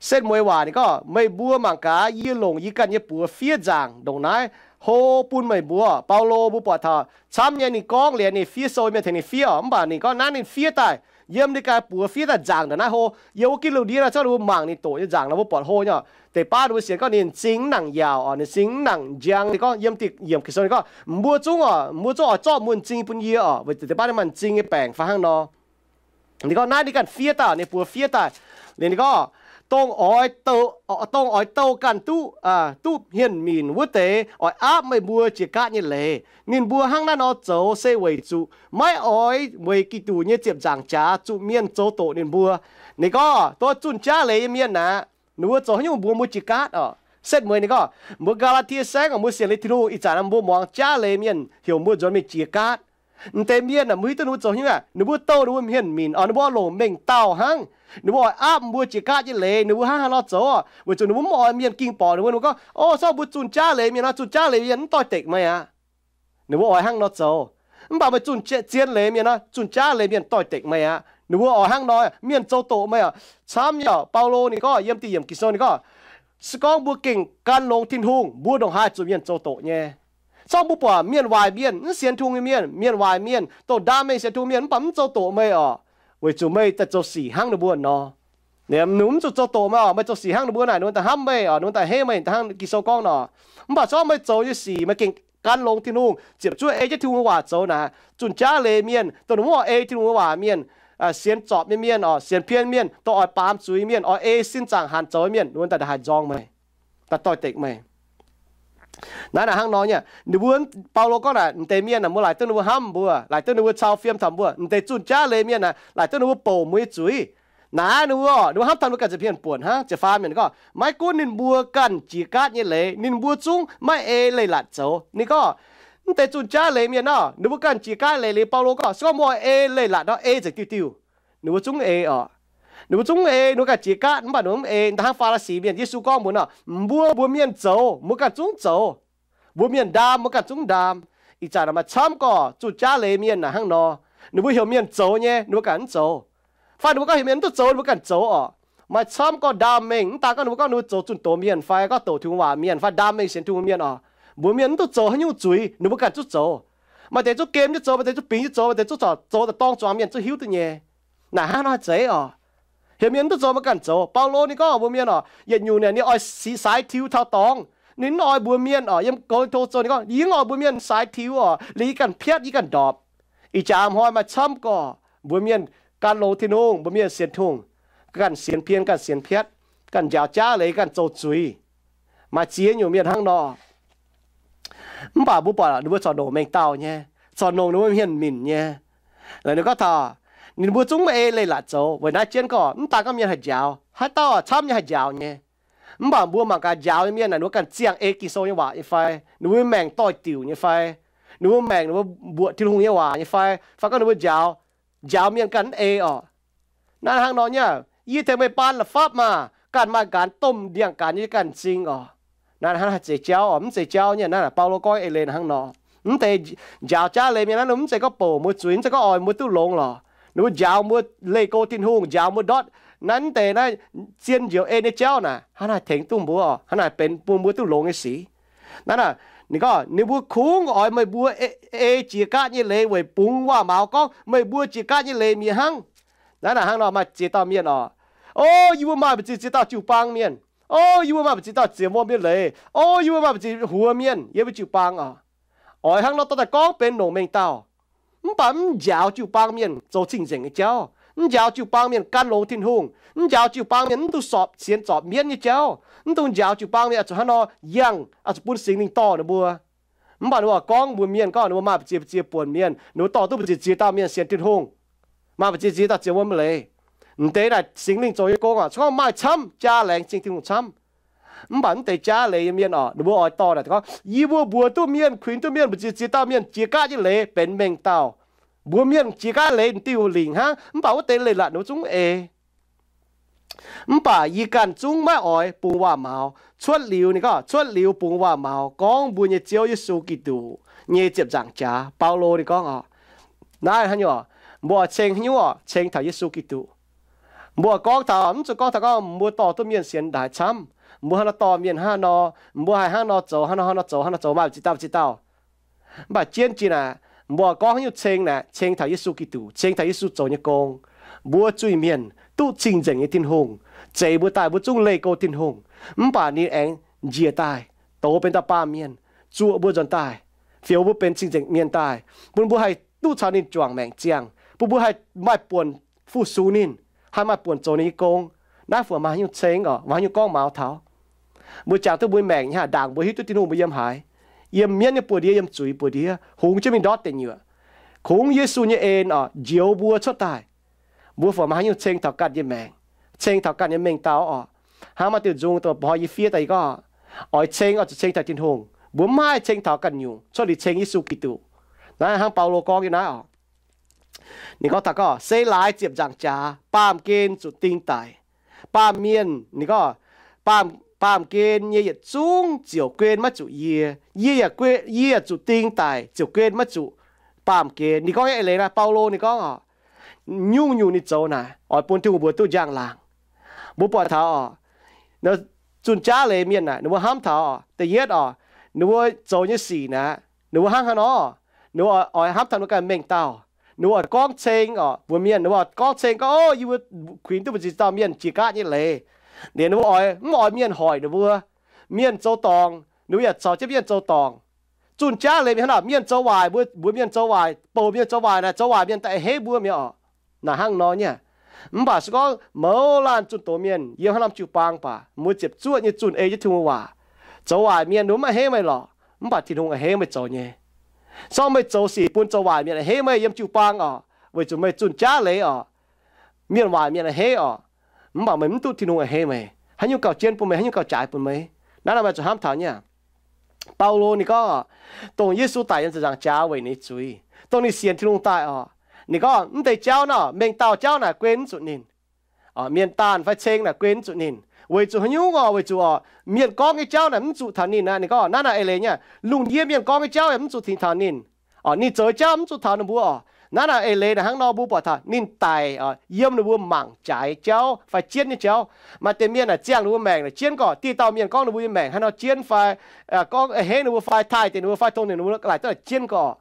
setv mueiz waac ninh gorngv, meih mbuo mangc gaax, yie longc yie ganh nyei buoz fiev nzaangc ndongc naaiv hlo bun meih mbuo. Baulo mbuo buatc taux camv nyei ninh gorngv liuz ninh fiev sou mienh tengx ninh fiev oc, mv baac ninh gorngv naaiv ninh fiev daaih, yiem ninh ganh buoz fiev daaih nzaangc ndongc naaiv hlo. Yiem wuov gitv lungh ndiev naaiv, zorqv ninh mbuo mangc ninh doqc nyei nzaangc nor, mbuo buatc hlo nyei oc. Deix baav ninh mbuo sienx gorngv ninh m'zing mv nangc yaauc oc, ninh m'zing mv nangc njang. Ninh gorngv yiem dieh yiemc Ging-Sou ninh gorngv, mbuo zungv oc, mbuo zungv oix zorqv mbuo m'zing bun yie oc, weic zuqc deix baav ninh maaih m'zing nyei baengc fai hnangv nor. Ninh gorngv naaiv ninh ganh fiev daaih, ninh buoz fiev daaih. Liuz ninh gorngv, dongh oix douh, dongh oix douh ganh duqv, duqv hmien-minc wuov deix oix aapv meih mbuo jiex gaatv nyei leiz. Ninh mbuo hnangv naaiv nor zoux se weic zuqc maiv oix weic Giduc nyei ziepc nzaangc jaax zuqc mienh zoux doqc ninh mbuo. Ninh gorngv dongh zunh jaav leiz nyei mienh aqv, ninh mbuo zoux haaix nyungc mbuox mbuo jiex gaatv oc. Setv mueiz ninh gorngv, mbuo Gaa^laa^tie Saengv oc, mbuo sienx liuz Tin-Hungh ih zanc mbuo muangx jaav leiz mienh heuc mbuo nzuonx mingh jiex gaatv. M'deix mienh aah, mbuo hiuv duqv ninh mbuo zoux haaix nyungc aqv? Ninh mbuo douh ninh mbuo hmien-minc oc, ninh mbuo oix longc mengh dauh hnangv. Ninh mbuo oix aapv mbuo jiex gaatv nyei leiz, ninh mbuo hnangv haaix nor zoux oc? Weic zuqc ninh mbuo mv oix mienh ging borqc ninh mbuo. Ninh mbuo gorngv, o, corc mbuo zunh jaav leiz mienh nor, zunh jaav leiz mienh mv doix-dekc meih aqv. Ninh mbuo oix hnangv nor zoux. Mv baac meih zunh zien leiz mienh nor, zunh jaav leiz mienh doix-dekc meih aqv. Ninh mbuo oix hnangv nor, mienh zoux doqc meih oc. Camv nyei oc, Baulo ninh gorngv yiem dieh yiemc Ging-Sou ninh gorngv, se gorngv mbuo gengh gan longx Tin-Hungh, mbuo ndongc haaix zuqc mienh zoux doqc nyei. Zorqv mbuo buatc mienh waaic mienh, mv sienx Tin-Hungh nyei mienh, mienh waaic mienh, dongh ndaam mengh sienx Tin-Hungh mienh, mv baac mv zoux doqc meih orqc, weic zuqc meih daaih zoux sic hnangv ninh mbuo nor. Ninh mv zuqc zoux doqc meih orqc, meih zoux sic hnangv ninh mbuo naaic, ninh mbuo daaih hnamv meih orqc, ninh mbuo daaih heiv meih hnangv Ging-Sou gorngv nor. Mv baac zorqv meih zoux nyei sic, meih gengh gan longx Tin-Hungh, ziepc zuoqv ei jienv Tin-Hungh nyei waac zoux naaic, zunh jaav leiz mienh, dongh ninh mbuo oix ei Tin-Hungh nyei waac mienh, sienx zorpc nyei mienh orqc, sienx pien mienh, dongh oix baamz zuiz mienh, oix ei sin zaangc hanc zoux mienh, ninh mbuo daaih haih nzorng meih, daaih doix-dekc meih. Naaiv naaic hnangv nor nyei, ninh mbuo, Baulo gorngv naaic, m'deix mienh aah, mbuo laaic duqv ninh mbuo hnamv mbuo, laaic duqv ninh mbuo cau fiem taux mbuo. M'deix zunh jaav leiz mienh aah, laaic duqv ninh mbuo bouc mbuo nyei zuiz. Naaiv ninh mbuo, ninh mbuo hnamv taux ninh mbuo ganh ziepc hmien buonc hnangv. Ziepc faam mienh gorngv, maiv gunv ninh mbuo ganh jiex gaatv nyei leiz, ninh mbuo zungv maiv ei leiz-latc zoux. Ninh gorngv, mv deix zunh jaav leiz mienh nor, ninh mbuo ganh jiex gaatv leiz liuz, Baulo gorngv, se gorngv mbuo oix ei leiz-latc nor, ei nzengc diuh diuh. Ninh mbuo zungv mv ei orqc. Ninh mbuo zungv mv ei, ninh mbuo ganh jiex gaatv, mv baac ninh mbuo mv ei. Da'hnangv Faa^li^si mienh, Yesu gorngv mbuox nor, mbuo, mbuo mienh zoux, mbuo ganh zungv zoux. Mbuo mienh ndaam, mbuo ganh zungv ndaam. Ih zanc maaih camv gorqv zunh jaav leiz mienh naaic hnangv nor, ninh mbuo heuc mienh zoux nyei, ninh mbuo ganh mv zoux. Fai ninh mbuo gorngv heuc mienh mv duqv zoux, ninh mbuo ganh zoux orqc. Maaih camv gorqv ndaam mengh, mv daan gorngv ninh mbuo gorngv ninh mbuo zoux zunh doz mienh, fai gorngv doqc Tin-Hungh waac mienh, fai ndaam mengh sienx Tin-Hungh mienh orqc, mbuox mienh mv duqv zoux haaix nyungc zuiz, ninh mbuo ganh zungv zoux. Maaih deix zungv gemh jienv zoux, maaih deix zungv bingx jienv zoux, maaih deix zungv zoux daaih dorng zuangx mienh zungv hiuv duqv nyei. Naaic hnangv nor haih zeiz orqc. Heuc mienh mv duqv zoux, mbuo ganh zoux. Baulo ninh gorngv mbuox mienh orqc, yietc nyungc naaic ninh oix six, six tiuv taux dorngx. Ninh mv oix mbuox mienh orqc, yiem Ko^lin^to Sou ninh gorngv, yie mv oix mbuox mienh six tiuv orqc, liuz yie ganh piatv, yie ganh ndorpc. Ih jaax hnoi maaih camv gorqv mbuox mienh gan longx Tin-Hungh, mbuox mienh sienx Tin-Hungh, ganh sienx pien, ganh sienx piatv, ganh njaaux jaav leiz, ganh zoux zuiz. Maaih ziex nyungc mienh hnangv nor. Mv baac mbuo buatc ninh mbuo corc longc mengh dauh nyei, corc longc ninh mbuo hmien minc nyei. Laaix ninh gorngv taux, ninh mbuo zungv maiv ei leiz-latc zoux. Weic naaiv jienv gorngv, mv daan gorngv mienh haih njaaux, haaix dauh camv nyei haih njaaux nyei. Mv baac mbuo mangc gaax njaaux nyei mienh naaic, ninh mbuo ganh ziangh ei Ging-Sou nyei waac nyei fai, ninh mbuo maengc doix-diuc nyei fai, ninh mbuo maengc ninh mbuo mbuoqc Tin-Hungh nyei waac nyei fai, fai gorngv ninh mbuo njaaux, njaaux mienh ganh mv ei orqc. Naaiv hnangv nor nyei, yie tengx meih baan la'fapv maah, ganh maaih gaanx domh ndiangx-gaanx nyei ganh m'zing orqc. Naaiv hnangv haih zeiz jauv orqc, mv zeiz jauv nyei. Naaiv Baulo gorngv ei leiz hnangv nor. Mv deix njaaux jaav leiz mienh naaiv, mv zeiz gorngv bouc mbuo zuiz, mv zeiz gorngv oix mbuo duqv longx lorqc. Ninh mbuo njaaux mbuo leih go Tin-Hungh, njaaux mbuo ndortv naaiv deix naaiv zien njoux en nyei jauv naaic, hnangv naaic tengx duqv mbuo orqc, hnangv naaic benx bun mbuo duqv longx nyei sic. Naaiv, ninh gorngv ninh mbuo kungx oix meih mbuo ei jiex gaatv nyei leiz weic bungx waac-maux gorngv meih mbuo jiex gaatv nyei leiz mi'aqv hnangv. Naaiv naaic hnangv nor maaih ziex dauh mienh orqc, o, yie mbuo maaih mbu'ziex ziex dauh jiu-baang mienh, o, yie mbuo maaih mbu'ziex dauh zienx wuom nyei leiz, o, yie mbuo maaih mbu'ziex huox mienh yiem mbuo jiu-baang orqc. Oix hnangv nor dorh daaih gorngv benx longc mengh dauh. Mv baac mv njaaux jiu-baang mienh zoux cing-nzengc nyei jauv. Mv njaaux jiu-baang mienh gan longx Tin-Hungh. Mv njaaux jiu-baang mienh mv dungx sorpc sienx zorpc mienv nyei jauv. Mv dungx njaaux jiu-baang mienh oix zuqc hnangv nor yangh, oix zuqc bun Singx Lingh dorh ninh mbuo. Mv baac ninh mbuo gorngv mbuox mienh gorngv ninh mbuo maaih mbu'ziex mbu'ziex buonc mienh, ninh mbuo dorh duqv mbu'ziex ziex dauh mienh sienx Tin-Hungh, maaih mbu'ziex ziex dauh zienx wuom leiz. M'deix naaic Singx Lingh zoux nyei gong oc, se gorngv maaih camv jaa laengz zingh Tin-Hungh camv. Mv baac mv deix jaav leiz nyei mienh oc, ninh mbuo oix dorh naaic gorngv, yie mbuo mbuox duqv mienh, kuinx duqv mienh, mbu'ziex ziex dauh mienh jiex gaatv nyei leiz benx mengh dauh. Mbuox mienh jiex gaatv leiz diuh lingc hnangv, mv baac wuov deix leiz-latc ninh mbuo zungv mv ei. Mv baac yie ganh zungv maiv oix bungx waac-maux. Cuotv liuz, ninh gorngv, cuotv liuz bungx waac-maux gorngv mbuo nyei Ziouv Yesu Giduc nyei ziepc nzaangc jaax. Baulo ninh gorngv oc, naaiv hnangv nyei oc, mbuo oix ceng haaix nyungc oc? Ceng taux Yesu Giduc. Mbuo gorngv taux, mv zuqc gorngv taux gorngv mbuo dorh duqv mienh sienx ndaaix camv, mbuo hnangv nor dorh mienh hnangv nor, mbuo haih hnangv nor zoux, hnangv nor, hnangv nor zoux, hnangv nor zoux, maaih ziex dauh, ziex dauh. Mv baac jienv jiex naaic, mbuo gorngv haaix nyungc ceng naaic, ceng taux Yesu Giduc, ceng taux Yesu zoux nyei gong. Mbuo zuiz-mienh duqv cing-nzengc nyei Tin-Hungh zeix mbuo daaih, mbuo zungv leih go Tin-Hungh. Mv baac ninh aengx njiec daaih, douz benx dauh baamh mienh, zuoqc mbuo nzuonx daaih, fioux mbuo benx cing-nzengc mienh daaih, bun mbuo haih duqv caux ninh juangc maengc ziangh, bun mbuo haih maaih buonc fu-sux ninh, haih maaih buonc zoux ninh nyei gong. Naaiv fungc maaih haaix nyungc ceng oc, maaih haaix nyungc gorngv maux taux? Mbuo jangx duqv mbuo maengc nyei haaix ndaangc mbuo hiuv duqv Tin-Hungh mbuo yiem haaix, yiem mienv nyei buoz-ndiev, yiem zuiz buoz-ndiev, hungx jienv mingh ndortv deic nyuoqc, kungx Yesu nyei en oc, njoux mbuo cuotv daaih. Mbuo fungc maaih haaix nyungc ceng taux ganh nyei maengc, ceng taux ganh nyei mengh dauh oc? Hnangv maaih diuh nzung dongh hnoi yie fiev daaih yie gorngv, oix ceng oix zuqc ceng taux Tin-Hungh. Mbuo mv haih ceng taux ganh nyungc cuotv liuz ceng Yesu Giduc. Naaiv hnangv Baulo gorngv nyei naaiv oc. Ninh gorngv taux gorngv, se laaix ziepc nzaangc jaax baamh gen zuqc ding daic. Baamh mienh, ninh gorngv, baamh, baamh gen nyei yietc zungv ziouc guen maiv zuqc yie. Yie yaac, yie yaac zuqc ding daic ziouc guen maiv zuqc baamh gen. Ninh gorngv nyei eix leiz naaiv, Baulo ninh gorngv oc, nyungc-nyungc ninh zoux naaic oix bun Tin-Hungh mbuox duqv njang-laangc. Mbuo buatc taux oc, zunh jaav leiz mienh naaic, ninh mbuo hnamv taux oc, da'yietv oc, ninh mbuo zoux nyei sic naaic, Ninh mbuo hnangv haaix nor? Ninh mbuo oix hnamv taux ninh mbuo ganh mengh dauh. Ninh mbuo oix gorngv ceng oc mbuox mienh, ninh mbuo oix gorngv ceng gorngv, O, yie mbuo kuinx duqv mbu'ziex dauh mienh jiex gaatv nyei leiz. Liuz ninh mbuo oix, mv oix mienh hoic ninh mbuo. Mienh zoux dorngc, ninh mbuo yaac caux jienv mienh zoux dorngc. Zunh jaav leiz mingh hnangv naaic, mienh zoux waaic, mbuo mbuox mienh zoux waaic, bouc mienh zoux waaic naaic, zoux waaic mienh daaih a'hneiv mbuo mi'aqv oc. Naaic hnangv nor nyei. Mv baac se gorngv mouz laanh zunh doz mienh yiem haaix norm jiu-baang baac, mbuo ziepc zuoqv nyei zunh ei jienv Tin-Hungh waac. Zoux waaic mienh ninh mbuo mv a'hneiv meih lorqc, mv baac Tin-Hungh a'hneiv meih zoux nyei. Sorng meih zoux sic bun zoux waaic mienh a'hneiv meih yiem jiu-baang oc, weic zuqc meih zunh jaav leiz oc, mienh waaic mienh a'hneiv oc, mv baac meih mv duqv Tin-Hungh a'hneiv meih. Haaix nyungc gauh jienv bun meih? Haaix nyungc gauh jaaix bun meih? Naaiv nor meih zuqc hnamv taux nyei. Baulo ninh gorngv, dongh Yesu daic yiem ziepc nzaangc jaax weic ninh zuiz, dongh ninh sienx Tin-Hungh daaih oc. Ninh gorngv mv deix jauv naaic, mengh dauh jauv naaic guen mv zuqc ninh. Mienh daanh fai ceng naaic guen mv zuqc ninh. Weic zuqc haaix nyungc oc? Weic zuqc oc, mienh gorngv nyei jauv naaic mv zuqc taux ninh aqv. Ninh gorngv naaiv naaic eix leiz nyei, lungh ndiev mienh gorngv nyei jauv yaac mv zuqc taux ninh. Ninh zoux nyei jauv mv zuqc taux ninh mbuo oc. Naaiv naaic eix leiz naaic hnangv nor mbuo buatc taux ninh daic yiem ninh mbuo mangc jaaix jauv fai jienv nyei jauv. Maaih deix mienh naaic ziangh ninh mbuo maengc naaic jienv gorqv, dieh dauh mienh gorngv ninh mbuo nyei maengc haaix nor jienv fai gorngv a'hneiv ninh mbuo fai taaih deix ninh mbuo fai dongh ninh mbuo laaic duqv naaic jienv gorqv.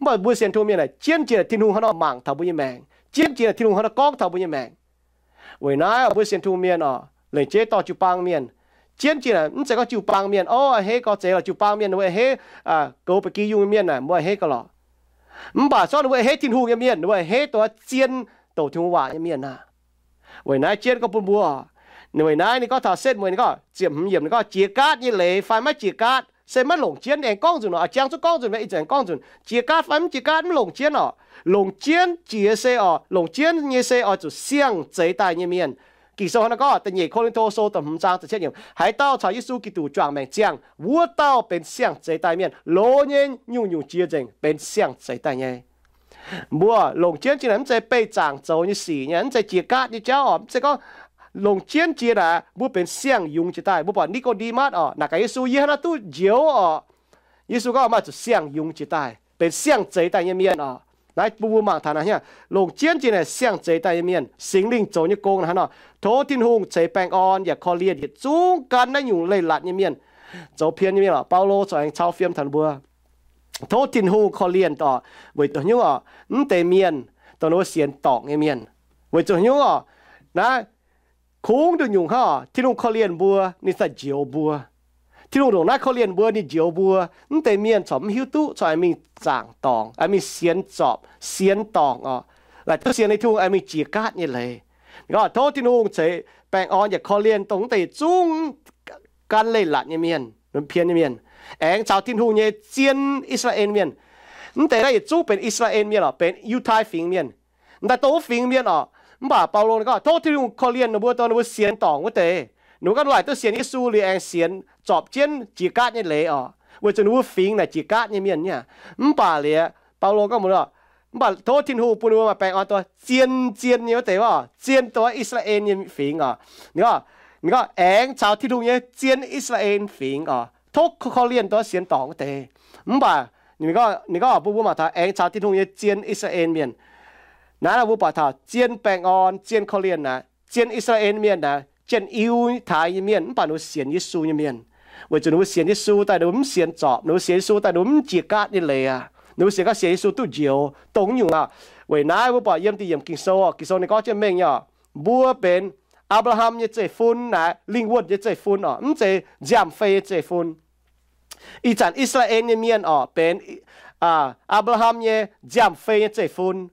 Mv baac mbuo sienx Tin-Hungh mienh naaic jienv jiex naaic Tin-Hungh haaix nor mangc taux mbuo nyei maengc, jienv jiex naaic Tin-Hungh haaix nor gorngv taux mbuo nyei maengc. Weic naaiv mbuo sienx Tin-Hungh mienh oc, lengc jeiv dorh jiu-baang mienh, jienv jiex naaic mv zeiz gorngv jiu-baang mienh, o, a'hneiv gorx zeiz lorqc, jiu-baang mienh ninh mbuo a'hneiv goux ba'gi yungh nyei mienh naaic mbuo a'hneiv gauh lorqc. Mv baac zorqv ninh mbuo a'hneiv Tin-Hungh nyei mienh, ninh mbuo a'hneiv dongh zien douc Tin-Hungh waac nyei mienh aqv. Weic naaiv jienv gorngv bun mbuo, weic naaiv ninh gorngv taux setv mueiz ninh gorngv ziepc hmz yiemc ninh gorngv jiex gaatv nyei leiz fai maiv jiex gaatv se maiv longc jienv. Aengx gorngv nzunc oc, a'jang zungv gorngv nzunc, ih zanc gorngv nzunc jiex gaatv fai mv jiex gaatv mv longc jienv oc. Longc jienv jiex se oc, longc jienv nyei se oix zuqc siang-zeix daaih nyei mienh. Ging-Sou hnangv naaiv gorngv, da'nyeic Ko^lin^to Sou da'hmz zaang ziepc cietv yiemc, haaix dauh caux Yesu Giduc juangc maengc ziangh, wuov dauh benx siang-zeix daaih mienh. Loz nyei nyungc-nyungc jiex nzengc benx siang-zeix daaih nyei. Mbuo longc jienv jiex naaic mv zeiz beih zaangc zoux nyei sic nyei, mv zeiz jiex gaatv nyei jauv oc. Mv zeiz gorngv longc jienv jiex naaic mbuo benx siang-yungz jiex daaih. Mbuo buatc Ni^ko^nde^matv oc, naaic gaax Yesu, Yie hnangv naaiv duqv njoux oc? Yesu gorngv, Maaih zuqc siang-yungz jiex daaih, benx siang-zeix daaih nyei mienh oc. Naaiv bun mbuo mangc taux naaiv, longc jienv jiex naaic siang-zeix daaih nyei mienh, Singx Lingh zoux nyei gong naaiv nor. Tov Tin-Hungh ceix baengh orn yaac korv-lienh yietc zungv gan naaiv nyungc leiz-latc nyei mienh, zoux pien nyei mienh oc. Baulo corc aengx cau fiem taux mbuo, tov Tin-Hungh korv-lienh oc. Weic zuqc haaix nyungc oc? Mv deix mienh dongh ninh mbuo sienx dorngc nyei mienh. Weic zuqc haaix nyungc oc? Naaiv kungx nduqc nyungc hnangv oc, Tin-Hungh korv-lienh mbuo, ninh daaih njoux mbuo. Tin-Hungh ndongc naaiv korv-lienh mbuo, ninh njoux mbuo. Mv deix mienh corc mv hiuv duqv, corc aengx mingh zaangc dorngc, aengx mingh sienx zorpc, sienx dorngc oc. Laaic duqv sienx liuz Tin-Hungh aengx mingh jiex gaatv nyei leiz. Gorngv tov Tin-Hungh ceix baengh orn yaac korv-lienh dongh mv deix zungv gan leiz-latc nyei mienh, pien nyei mienh, aengx caux Tin-Hungh nyei zien I^saa^laa^en Mienh. Mv deix naaiv yietc zungv benx I^saa^laa^en Mienh oc, benx Yiutai Fingx Mienh. Mv daaih dongh wuov fingx mienh oc. Mv baac Baulo ninh gorngv, tov Tin-Hungh korv-lienh ninh mbuo, dongh ninh mbuo sienx dorngc wuov deix. Ninh mbuo ganh waaic duqv sienx Yesu liuz aengx sienx zorpc jienv jiex gaatv nyei leiz oc, weic zuqc ninh mbuo fingx naaic jiex gaatv nyei mienh nyei. Mv baac liuz, Baulo gorngv mbuox, mv baac tov Tin-Hungh bun ninh mbuo maaih baengh orn dongh zien, zien nyei wuov deix oc, zien dongh I^saa^laa^en nyei fingx oc. Ninh gorngv, ninh gorngv aengx caux Tin-Hungh nyei zien I^saa^laa^en fingx oc, tov korv-lienh dongh sienx dorngc wuov deix. Mv baac ninh gorngv, ninh gorngv bun mbuo mangc taux aengx caux Tin-Hungh nyei zien I^saa^laa^en Mienh. Naaiv nor mbuo buatc taux zien baengh orn, zien korv-lienh naaic, zien I^saa^laa^en Mienh naaic, Janx-Iu taaix nyei mienh, mv baac ninh mbuo sienx Yesu nyei mienh. Weic zuqc ninh mbuo sienx Yesu daaih ninh mbuo mv sienx zorpc, ninh mbuo sienx Yesu daaih ninh mbuo mv jiex gaatv nyei leiz aqv. Ninh mbuo sienx gaav sienx Yesu duqv njoux dongh nyungc aqv. Weic naaiv mbuo buatc yiem da'nyeic yiemc Ging-Sou oc, Ging-Sou ninh gorngv jienv mengh nyei oc, mbuo benx Apc^laa^ham nyei zeiv-fun naaic, lingh wuonh nyei zeiv-fun oc, mv zeiz nziaamv-fei nyei zeiv-fun. Ih zanc I^saa^laa^en nyei mienh oc benx Apc^laa^ham nyei nziaamv-fei nyei zeiv-fun.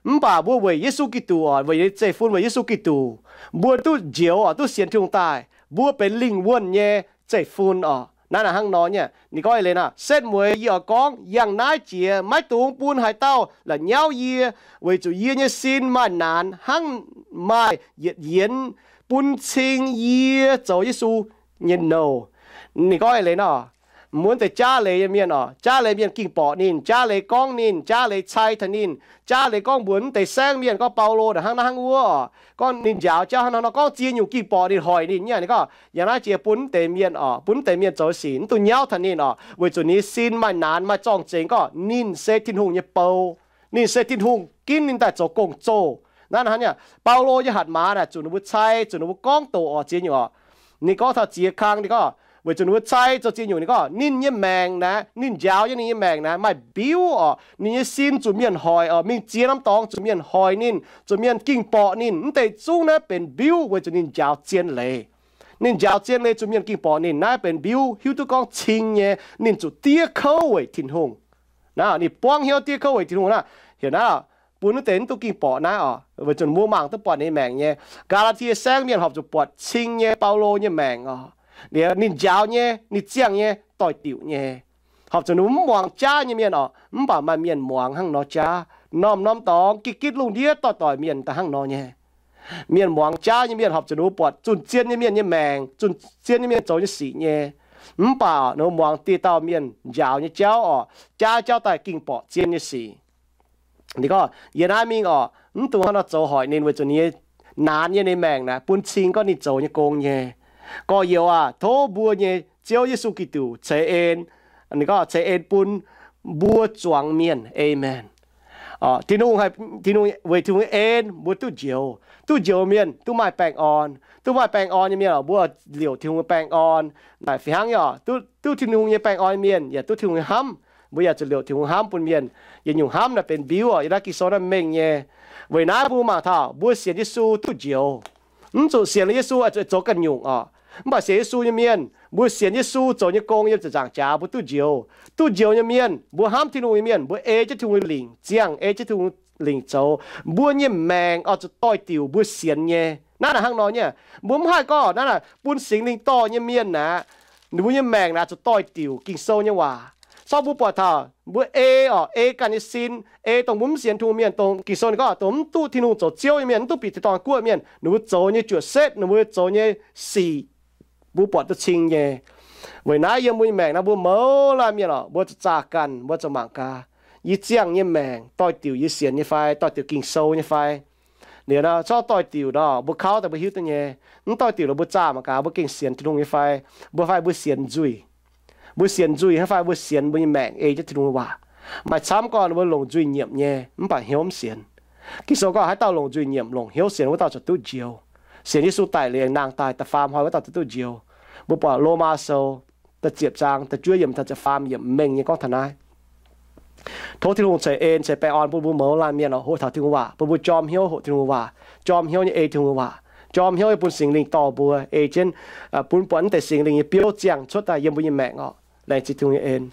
Mv baac mbuo weic Yesu Giduc oc, weic nyei zeiv-fun, weic Yesu Giduc, mbuo duqv njoux oc, duqv sienx Tin-Hungh daaih, mbuo benx lingh wuonh nyei zeiv-fun oc. Naaiv naaic hnangv nor nyei. Ninh gorngv eix leiz naaic, setv mueiz yie oix gorngv yangh naaiv jiex maiv dungx bun haaix dauh la'nyauv yie, weic zuqc yie nyei sin maaih naanx hnangv maaih yietc yienx bun cing yie zoux Yesu nyei nouh. Ninh gorngv eix leiz nor, mbuo deix jaav leiz nyei mienh oc, jaav leiz mienh ging borqc ninh, jaav leiz gorngv ninh, jaav leiz cai taux ninh, jaav leiz gorngv mbuox mv deix saengv mienh gorngv Baulo naaic hnangv naaiv hnangv wuov oc, gorngv ninh njaaux jauv hnangv naaiv nor, gorngv ziex nyungc ging borqc ninh, hoic ninh nyei. Ninh gorngv yangh naaiv jiex bun mv deix mienh oc, bun mv deix mienh zoux sic, mv dungx nyauv taux ninh oc, weic zuqc ninh nyei sin maaih naanx maaih zorng-zengx gorngv ninh se Tin-Hungh nyei bou. Ninh se Tin-Hungh ginv ninh daaih zoux gong-zoh. Naaiv hnangv nyei, Baulo nyei hatc maaz naaic zuqc ninh mbuo cai, zuqc ninh mbuo gorngv doqc oc, ziex nyungc oc. Ninh gorngv taux ziex kang, ninh gorngv, weic zuqc ninh mbuo cai zoux ziex nyungc. Ninh gorngv ninh nyei maengc naaiv, ninh njaaux nyei ninh nyei maengc naaiv maaih mbiuv oc. Ninh nyei sin zuqc mienh hoic oc, mingh ziex norm dorngx zuqc mienh hoic ninh, zuqc mienh ging-borqc ninh. Mv deix zungv naaiv benx mbiuv weic zuqc ninh njaaux zien leiz. Ninh njaaux zien leiz zuqc mienh ging-borqc ninh. Naaiv benx mbiuv hiuv duqv gorngv cing nyei, ninh zuqc diev kouv weic Tin-Hungh. Naaiv ninh buangv hnyouv diev kouv weic Tin-Hungh naaiv. Heuc naaiv bun wuov deix mv duqv ging-borqc naaiv oc, weic zuqc mbuo mangc duqv buatc ninh maengc nyei. Gaa^laa^tie Saengv mienh horpc zuqc buatc cing nyei Baulo nyei maengc oc. Liuz ninh njaaux nyei, ninh ziangh nyei, doix-diuc nyei. Horpc zuqc ninh mv muangx jaav nyei mienh oc, mv baac maaih mienh muangx hnangv nor jaav. Norm-norm dorngx gitv-gitv lungh ndiev doix-doix mienh daaih hnangv nor nyei. Mienh muangx jaav nyei mienh horpc zuqc ninh mbuo buatc zunh zien nyei mienh nyei maengc, zunh zien nyei mienh zoux nyei sic nyei. Mv baac ninh mbuo muangx dieh dauh mienh njaaux nyei jauv oc, jaav jauv daaih ging-borqc zien nyei sic. Ninh gorngv, yie naaiv mingh oc, mv dungx hnangv nor zoux hoic ninh weic zuqc ninh nyei naanx nyei ninh maengc naaic bun cing gorngv ninh zoux nyei gong nyei. Gorx-youz aac, tov mbuo nyei Ziouv Yesu Giduc ceix en, ninh gorngv ceix en bun mbuo zuangx mienh. Aamen. Tin-Hungh, Tin-Hungh weic Tin-Hungh nyei en mbuo duqv njoux. Duqv njoux mienh duqv maaih baengh orn. Duqv maaih baengh orn nyei mienh oc, mbuo liouc Tin-Hungh nyei baengh orn. Naaic fih hnangv nyei oc, duqv Tin-Hungh nyei baengh orn nyei mienh yaac duqv Tin-Hungh nyei hnamv. Mbuo yaac zuqc liouc Tin-Hungh hnamv bun mienh. Yietc nyungc hnamv naaic benx mbiuv oc. Yiem naaiv Ging-Sou naaiv mengh nyei. Weic naaiv mbuo mangc taux mbuo sienx Yesu duqv njoux. Mv zuqc sienx Yesu oix zuqc zoux ganh nyungc oc. Mv baac sienx Yesu nyei mienh, mbuo sienx Yesu zoux nyei gong yiem ziepc nzaangc jaax mbuo duqv njoux. Duqv njoux nyei mienh, mbuo hnamv Tin-Hungh nyei mienh, mbuo ei jienv Tin-Hungh nyei lingc ziangh, ei jienv Tin-Hungh lingc zoux. Mbuo nyei maengc oix zuqc doix-diuc mbuo sienx nyei. Naaiv naaic hnangv nor nyei. Mbuo mv haih gorngv naaiv naaic bun Singx Lingh dorh nyei mienh aqv, ninh mbuo nyei maengc naaic zuqc doix-diuc Ging-Sou nyei waac. Corc mbuo buatc taux mbuo ei oc, ei ganh nyei sin, ei dongh mbuo mv sienx Tin-Hungh mienh, dongh Ging-Sou ninh gorngv dongh mv duqv Tin-Hungh zoux Ziouv nyei mienh, mv duqv bieqc tin-dorngh guoqv mienh, ninh mbuo zoux nyei juoqc setv, ninh mbuo zoux nyei sic, mbuo buatc duqv cing nyei. Weic naaiv yiem mbuo nyei maengc naaiv mbuo mouz laanh mienh oc, mbuo zuqc zaah ganh, mbuo zuqc mangc gaax, yie ziangh nyei maengc doix-diuc yie sienx nyei fai, doix-diuc Ging-Sou nyei fai? Liuz nor corc doix-diuc nor mbuo kauv daaih mbuo hiuv duqv nyei. Mv doix-diuc nor mbuo zaah mangc gaax mbuo gengh sienx Tin-Hungh nyei fai, mbuo fai mbuo sienx nzuih. Mbuo sienx nzuih hnangv fai mbuo sienx mbuo nyei maengc ei jienv Tin-Hungh nyei waac. Maaih camv gorngv mbuo longc nzuih nyiemc nyei mv baac hnyouv mv sienx. Ging-Sou gorngv haaix dauh longc nzuih nyiemc longc hnyouv sienx, wuov dauh zuqc duqv njoux. Sienx Yesu daic liuz aengx nangh daaih da'faam hnoi, wuov dauh zuqc duqv njoux. Mbuo buatc Lomaa Sou da'ziepc zaang da'juov yiemc taux da'faam yiemc mengh nyei gorngv taux naaiv. Tov Tin-Hungh ceix en ceix baengh orn bun mbuo mouz laanh mienh oc, hoqc taux Tin-Hungh waac, bun mbuo jorm hnyouv hoqc Tin-Hungh waac, jorm hnyouv nyei ei Tin-Hungh waac, jorm hnyouv nyei bun Singx Lingh dorh mbuo ei jienv, bun buatc naaiv deix Singx Lingh nyei biouv ziangh cuotv daaih yiem mbuo nyei maengc oc. Laengz zingh Tin-Hungh nyei en.